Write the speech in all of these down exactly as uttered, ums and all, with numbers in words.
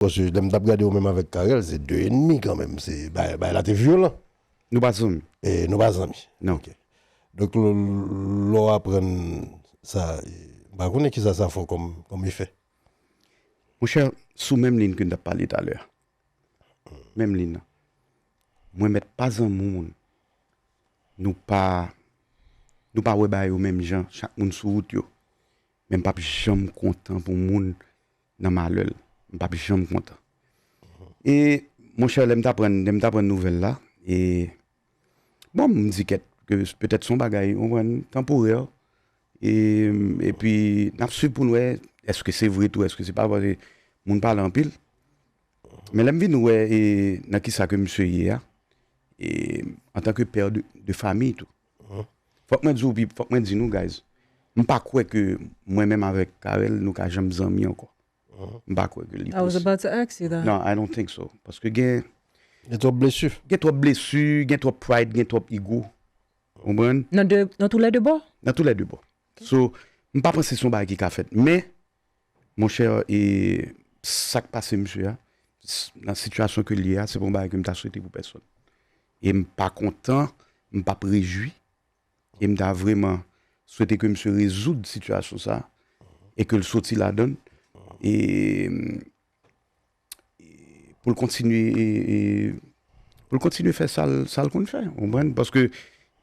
Paske lè m t ap gade ou menm avèk Carel, se de enmi kanmenm. Se, bagay, bagay la te vyolan. Nou pa zanmi. E nou pa zanmi. Non. Ok. Donk, lè w aprann sa, e, m pa konnen kisa sa fè w kòm, kòm efè. Monchè, sou menm liy ke n t ap pale talè a. Menm liy nan. Mwen mèt pa zanmi moun. Nou pa, nou pa wè bagay yo menm jan, chak moun sou wout yo. Men m p ap janm kontan pou moun nan malè l. M p ap janm kontan. E, monchè, lè m t aprann, lè m t aprann nouvèl la, e, bon, m di kèt, ke petèt se yon bagay, ou konprann, tanporè. E, epi, n ap swiv pou n wè, èske se vre tou, èske se pa vre, paske moun pale anpil. Men lè m vin wè, e, nan kisa ke misye ye a, e, antanke pè de, de fami tou. Fòk mwen di w, pi- fòk mwen di nou, guys, m pa kwè ke mwen menm avèk Carel, nou ka janm zanmi ankò. M pa kwè ke li I was posib. About to ask you that. Non, I don't think so. Paske gen, Gen twòp blesi. Gen twòp blesi, gen twòp pride, gen twòp ego. Ou konprann? Nan de, nan tou lè de bò? Nan tou lè de bò. So, m pa panse se yon bagay ki ka fèt. Men, monchè, e, sa k pase misye a, s- nan sitiyasyon ke l ye a, se pa yon bagay ke m ta swete pou pèsonn. E m pa kontan, m p ap rejwi, e m ta vrèman swete ke misye rezoud sitiyasyon sa, e ke l soti ladan l, e, e pou l kontinye, e, e, pou l kontinye fè sa l, sa l konn fè, ou konprann? Paske,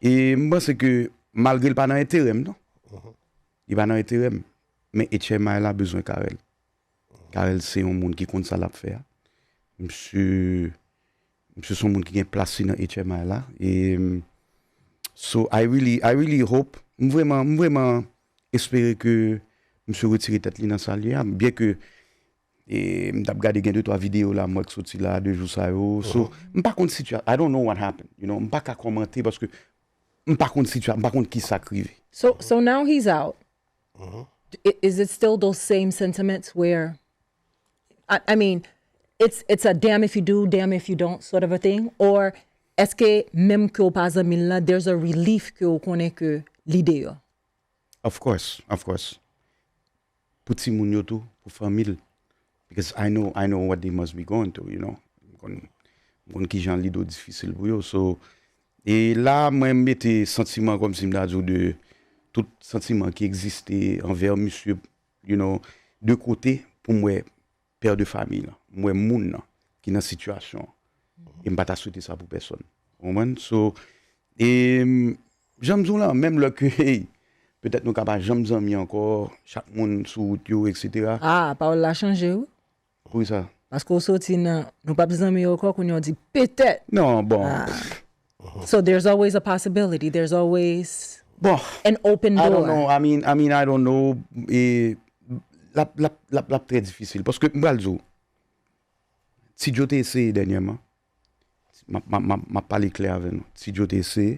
e, m panse ke malgre l pa nan enterè m, non. Li pa nan enterè m. Men H M I la bezwen Carel. Carel se yon moun ki konn sa l ap fè a. Misye, misye se yon moun ki gen plas li nan H M I la. E, so, I really, I really hope, m vrèman, m vrèman espere ke misye retire tèt li nan sa l ye a. Byen ke, e, m t ap gade gen de twa videyo la, m wè k soti la, de jou sa yo. So, m pa konn sitiyasyon, I don't know what happened, you know, m pa ka kòmante paske m pa konn sitiyasyon, m pa konn kisa k rive. So, so now he's out. I- Is it still those same sentiments where, I, I mean, it's it's a damn if you do, damn if you don't sort of a thing, or èske menm ke w pa zanmi l lan, there's a relief ke w konnen ke li deyò? Of course, of course. Pou timoun yo tou, pou fanmi l. Because I know, I know what they must be going through, you know. M konn, m konn kijan li dwe difisil pou yo. So, e la, mwen mete santiman kòmsi m ta di w de tout santiman ki egziste anvè misye, you know, de kote pou m wè pè de fami lan, m wè moun nan ki nan sitiyasyon an. E m pa ta swete sa pou pèsonn. Ou konprann? So, e, m, jan m di w la, menm lè ke, hey, petèt nou ka pa janm zanmi ankò, chak moun sou wout yo, et cetera. Ah, pawòl la chanje, wi. Poukisa? Paske w soti nan, nou p ap zanmi ankò, kounye a w di, petèt. Non, bon. Ah. So there's always a possibility. There's always Bon, an open I don't door. Know. I mean, I mean, I don't know. E, l ap, l ap, l ap, l ap trè difisil. Paske, m pral di w, Ti Djo te eseye dènyèman. M ap, m ap, m ap, m ap pale klè avè nou. Ti Djo te eseye.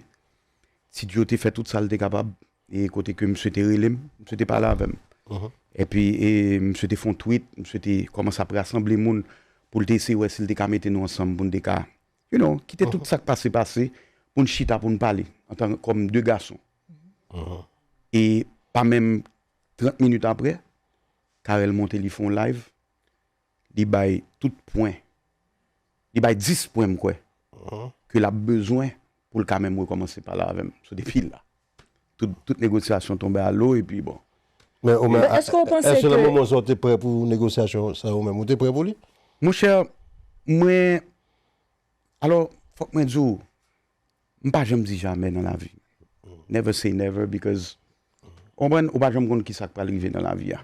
Ti Djo te fè tout sa l te kapab. E kote ke misye te rele m, misye te pale avè m. Epi, e, misye te fè yon tweet, misye te kòmanse ap rasanble moun pou l te eseye wè si l te ka mete nou ansanm, pou n te ka, you know, kite tout sa k pase pase, pou n chita, pou n pale, antan kòm de gason. E pa menm trant minit apre, Carel monte, li fè yon live, li bay tout pwen, li bay dis pwen, m kwè, ke l ap bezwen pou l ka menm rekòmanse pale avè m. So, depi la, tout, tout negosyasyon tonbe a lo, epi bon. Men ou menm, Men èske w panse èske nan ke- moman sa w te prè pou negosyasyon sa yo menm? Ou te prè pou li? Monchè, mwen, alò, fòk mwen di w, m pa janm di jamè nan lavi. Never say never, because, ou konprann, ou pa janm konn kisa k pral rive nan lavi a.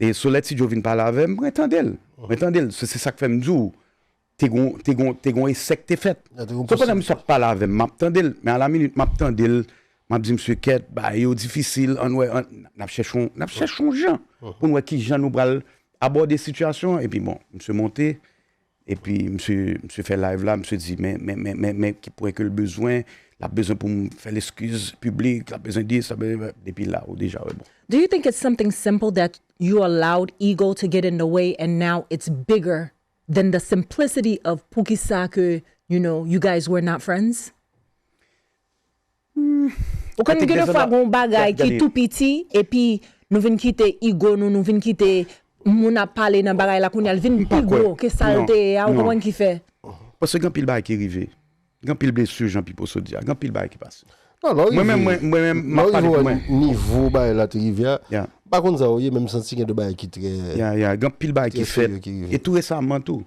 E so lè Ti Djo vin pale avè m, mwen tande l. Mwen tande l. Se, se sa k fè m di w, te gon, te gon, te gon esè k te fèt. Ya, te gon So pandan posibilite. Misye ap pale avè m, m ap tande l. Men a la minit, m ap tande l, m ap di misye kèt, bagay yo difisil, ann wè, ann, n ap chèche yon, n ap chèche yon jan pou n wè ki jan nou pral abòde sitiyasyon an. Epi bon, misye monte, epi misye, misye fè live la, misye di, men, men, men, men, men ki pwen ke l bezwen, l ap bezwen pou m fè leskiz piblik, l ap bezwen di sa, depi la, ou deja wè bon. Do you think it's something simple that you allowed ego to get in the way and now it's bigger than the simplicity of poukisa ke, you know, you guys were not friends? Ou konn I think gen there's a defwa lot- gon bagay Gade- ki tou piti, epi nou vin kite ego nou, nou vin kite moun ap pale nan bagay la kounye a, l vin pi gwo ke sa l te ye a, ou konprann ki fè. Paske gen anpil bagay ki rive. Gen anpil blesi, jan Pipo sot di a. Gen anpil bagay ki pase. Non, lè w rive, mwen menm, mwen, mwen menm, m ap pale pou mwen. Nivo bagay la te rive a, m pa konn sa w ye, men m santi gen de bagay ki trè. Ya, ya, gen anpil bagay ki fèt. E tou resaman tou.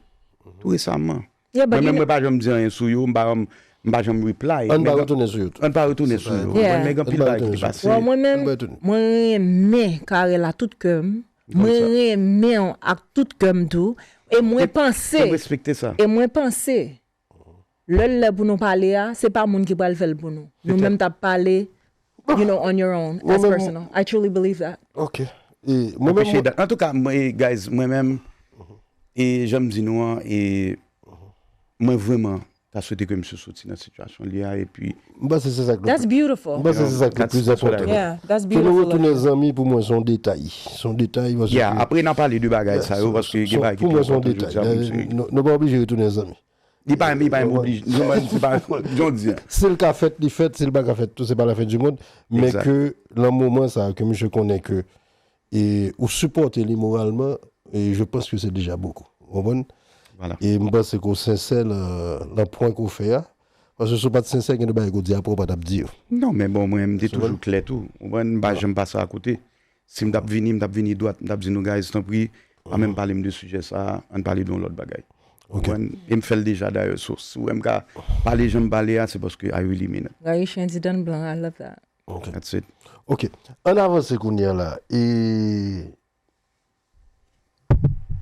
Tou resaman. Mwen menm, mwen pa janm di anyen sou yo, m pa, m pa janm reply. Ann pa retounen sou yo tou. Ann pa retounen sou yo. Men gen anpil bagay ki pase. Mwen menm, mwen renmen Carel ak tout kè m. Mwen renmen w ak tout kè m tou. E mwen panse. E mwen panse. Lè l lè pou nou pale a, se pa moun ki pral fè l pou nou. Nou menm t ap pale, you know, on your own, as personal. I truly believe that. Ok. E mwen menm. Antouka, guys, mwen menm, e jan m di nou an, e mwen vrèman ta swete ke misye soti nan sitiyasyon li a, epi. M panse se sa k le pli. That's beautiful. M panse se sa k le pli enpòtan. Yeah, that's beautiful. Ke nou retounen zanmi, pou mwen se yon detay. Se yon detay paske. Yeah, apre n a pale de bagay sa yo, paske gen bagay ki trè enpòtan jodi a pou misye regle. Nou pa oblije retounen zanmi. Li pa, li pa oblije. Non, se pa, jan w di a. Si l ka fèt, li fèt. Si l pa ka fèt tou, se pa lafen di mond. Men ke nan moman sa a, ke misye konnen ke e ou sipòte li moralman, e je pense que c'est déjà beaucoup. Ou konprann? E m panse ke w sensè nan, nan pwen ke w fè a. Paske si w pa t sensè, gen de bagay ke w di apre w pa t ap di yo. Non, men bon, mwen, m te toujou klè tou. Ou konprann? M pa janm pase akote. Si m t ap vini, m t ap vini dwat, m t ap di nou, guys, tanpri, pa menm pale m de sijè sa a, ann pale de yon lòt bagay. Ou konprann? E m fè l deja dayè. So, si w wè m ka pale jan m pale a, se paske I really mean it. Gary Chen di dan blan, I love that. Ok. That's it. Ok. Ann avanse kounye a la. E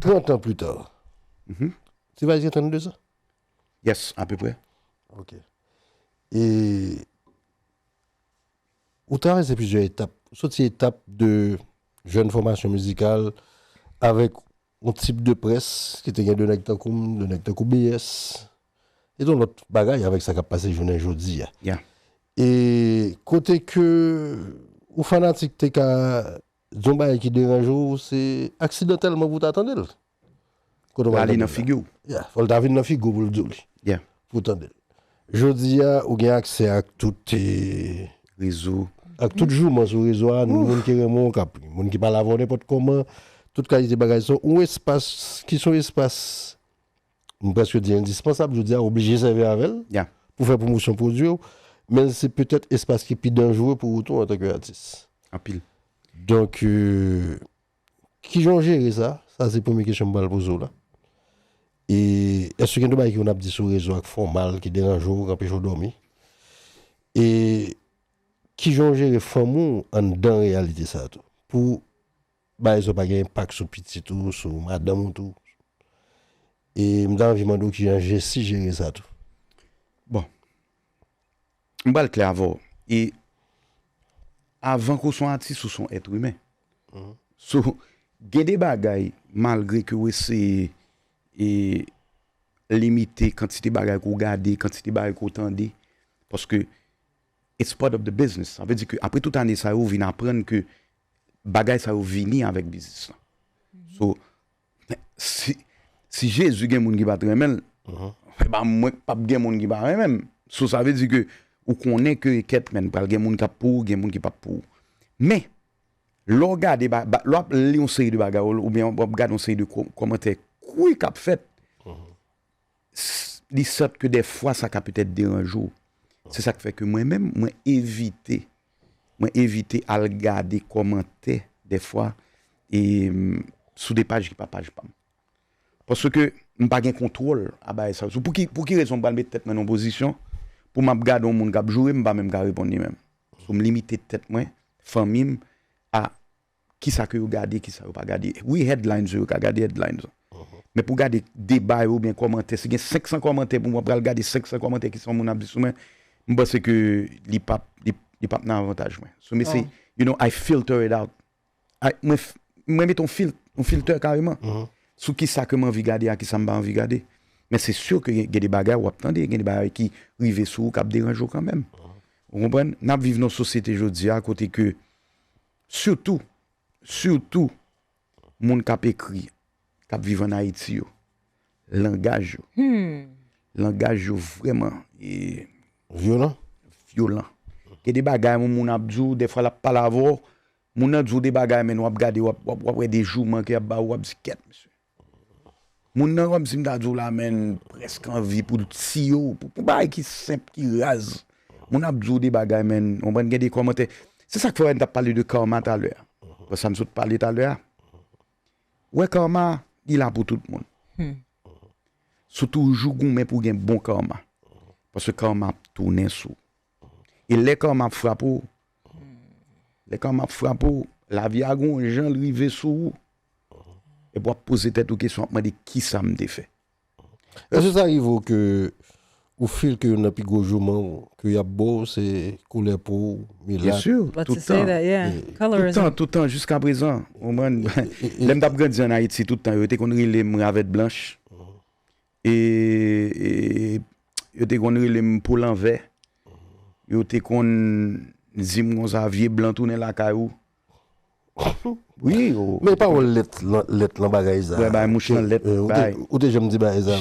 trant an pli ta. Se pa trant an de sa? Yes, apeprè. Ok. E ou travèse plizyè etap. Ou soti etap de jèn fòmasyon mizikal avèk yon tip de près ki te gen de nèg tankou m, de nèg tankou B S. E yon lòt bagay avèk sa k ap pase jounen jodi a. E kote ke yon fanatik te ka di yon bagay ki deranje w, se aksidantèlman pou w ta tande l. Kote w pral tande l la? Fò l ta vin nan figi w pou l di w li. Pou w tande l. Jodi a, ou gen aksè ak tout, e, rezo. Ak tout jouman sou rezo a, moun ki renmen w, k ap, moun ki pale avè w nenpòt kòman, tout kalite bagay. Se yon espas ki se yon espas, m prèske di endispansab, jodi a, ou oblije sèvi avè l pou fè pwomosyon pwodui w, men se petèt espas ki pi danjere pou ou tou antanke atis. Anpil. Donk, e, Kijan w jere sa? Sa se premye kesyon m pral poze w la. E èske gen de bagay ke w ap di sou rezo a k fè w mal, ki deranje w, k anpeche w dòmi? E kijan w jere fanmi w anndan reyalite sa a tou? Pou bagay sa yo pa gen enpak sou pitit ou, sou madanm ou tou. E m ta anvi mande w kijan Jesi jere sa tou. Bon. M pral klè avè w. E avan ke w se yon atis, ou se yon èt imen. So, gen de bagay, malgre ke w eseye e limite kantite bagay ke w gade, kantite bagay ke w tande, paske it's part of the business. Sa vle di ke apre tout ane sa yo, ou vin aprann ke bagay sa yo vini avèk biznis lan. So, si, si Jezi gen moun ki pa t renmen l, e ba mwen k p ap gen moun ki pa renmen m. So, sa vle di ke ou konnen ke kèt, men, pral gen moun k ap pou ou, gen moun ki p ap pou ou. Men, lè w gade, ba, ba, lè w ap li yon seri de bagay, oubyen w ap gade yon seri de kò-, kòmantè kwi k ap fèt, li sòt ke dèfwa sa ka petèt deranje w. Se sa k fè ke mwen menm, mwen evite, mwen evite al gade kòmantè dèfwa, e, sou de paj ki pa paj pa m. Paske m pa gen kontwòl a bagay sa yo. So, pou ki, pou ki rezon m pral met tèt mwen nan yon pozisyon pou m ap gade yon moun k ap joure, m pa menm ka reponn li menm? So, m limite tèt mwen, fanmi m, a kisa ke yo gade, kisa yo pa gade. Wi, headlines yo, yo ka gade headlines. Men pou gade deba yo oubyen kòmantè, si gen senk san kòmantè pou mwen pral gade senk san kòmantè kisa yon moun ap di sou mwen, m panse ke li p ap, li, li p ap nan avantaj mwen. So, men se, you know, I filter it out. Ay, mwen, mwen mete yon fil-, yon filtè kareman sou kisa ke m anvi gade a kisa m pa anvi gade. Men se si ke gen, gen de bagay w ap tande, gen de bagay ki rive sou ou k ap deranje w kanmenm. Ou konprann? N ap viv nan yon sosyete jodi a kote ke, sitou, sitou, moun k ap ekri, k ap viv ann Ayiti yo, langaj yo, langaj yo vrèman, e, vyolan. Vyolan. Gen de bagay yon moun ap di w, dèfwa l ap pale avè w, Moun nan di w de bagay, men w ap gade, w ap, w ap, w ap wè de jouman ke y ap ba ou, w ap di, "Kèt, mesye." Moun nan, kòmsi m ta di w la, men, prèske anvi pou l tiye w, pou, pou bagay ki senp, ki raz. Moun ap di w de bagay, men, w konprann, gen de kòmantè. Se sa k fè wè n t ap pale de karma talè a. Paske sa n sot pale talè a. Wè, karma, li la pou tout moun. Si w toujou goumen pou gen bon karma. Paske karma ap tounen sou ou. E lè karma ap frape w, lè karma ap frape w, lavi a gon jan l rive sou ou. Epi w ap poze tèt ou kesyon, w ap mande, "Kisa m te fè?" Èske sa rive w ke ou feel ke youn nan pi gwo jouman w ke y ap ba w se koulè po w, milat? Byensi, About to say toutan. That, yeah. Colorism. Toutan, toutan, jiska prezan. Ou konprann? Lè m t ap grandi ann Ayiti, toutan, yo te konn rele m ravèt blanch. E, e yo te konn rele m po lanvè. Yo te konn di m konsa, "Vye blan tounen lakay ou." Wi, yo. Men pawòl lèt lan, lèt lan bagay sa. Wè, bay mouch lan lèt, Eh, ou te- bay. Ou te janm di bagay sa?